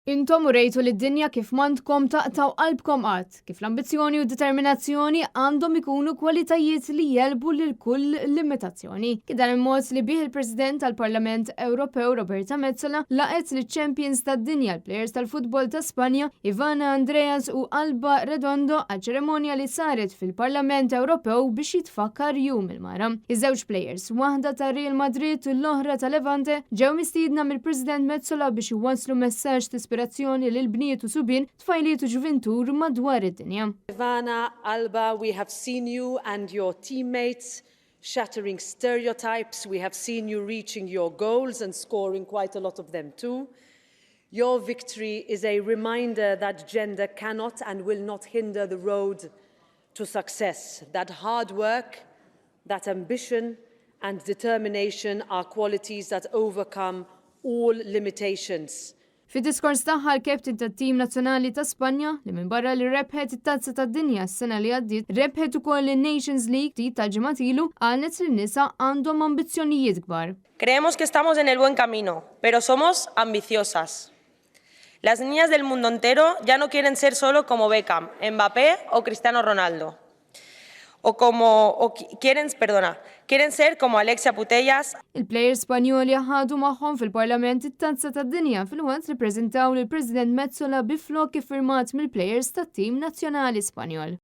Intom urejtu lid-dinja kif m'għandkom taqtgħu qalbkom qatt, kif l-ambizzjoni u d-determinazzjoni għandhom ikunu kwalitajiet li jegħlbu lil kull limitazzjoni. Kien dan il-mod li bih il-President tal-Parlament Ewropew Roberta Metsola laqgħet liċ-champions tad-dinja l-plejers tal-futbol ta' Spanja Ivana Andreas u Alba Redondo għal ċerimonja li saret fil-Parlament Ewropew biex jitfakkar Jum il-Mara. Iż-żewġ plejers, waħda ta' Real Madrid u l-oħra ta' Levante, ġew mistiedna mill-President Metsola biex iwasslu messaġġ t'ispirazzjoni lil bniet u subien, tfajliet u ġuvintur madwar id-dinja. Ivana, Alba, we have seen you and your teammates shattering stereotypes, we have seen you reaching your goals and scoring quite a lot of them too. Your victory is a reminder that gender cannot and will not hinder the road to success, that hard work, that ambition and determination are qualities that overcome all limitations. Fid-diskors tagħha l-captain tat-tim nazzjonali ta' Spanja li minbarra li rebħet it-Tazza tad-Dinja s-sena li għaddiet, rebħet ukoll in-Nations League ftit tal-ġimgħat ilu, qalet li n-nisa għandhom ambizzjonijiet kbar. Creemos que estamos en el buen camino, pero somos ambiciosas. Las niñas del mundo entero ya no quieren ser solo como Beckham, Mbappé o Cristiano Ronaldo. O como, o quieren, perdona, quieren ser como Alexia Putellas. Il-plejers Spanjoli ħadu magħhom fil-Parlament it-Tazza tad-Dinja filwaqt li ppreżentaw lill-President Metsola bi flokk iffirmat mill-plejers tat-tim nazzjonali Spanjol.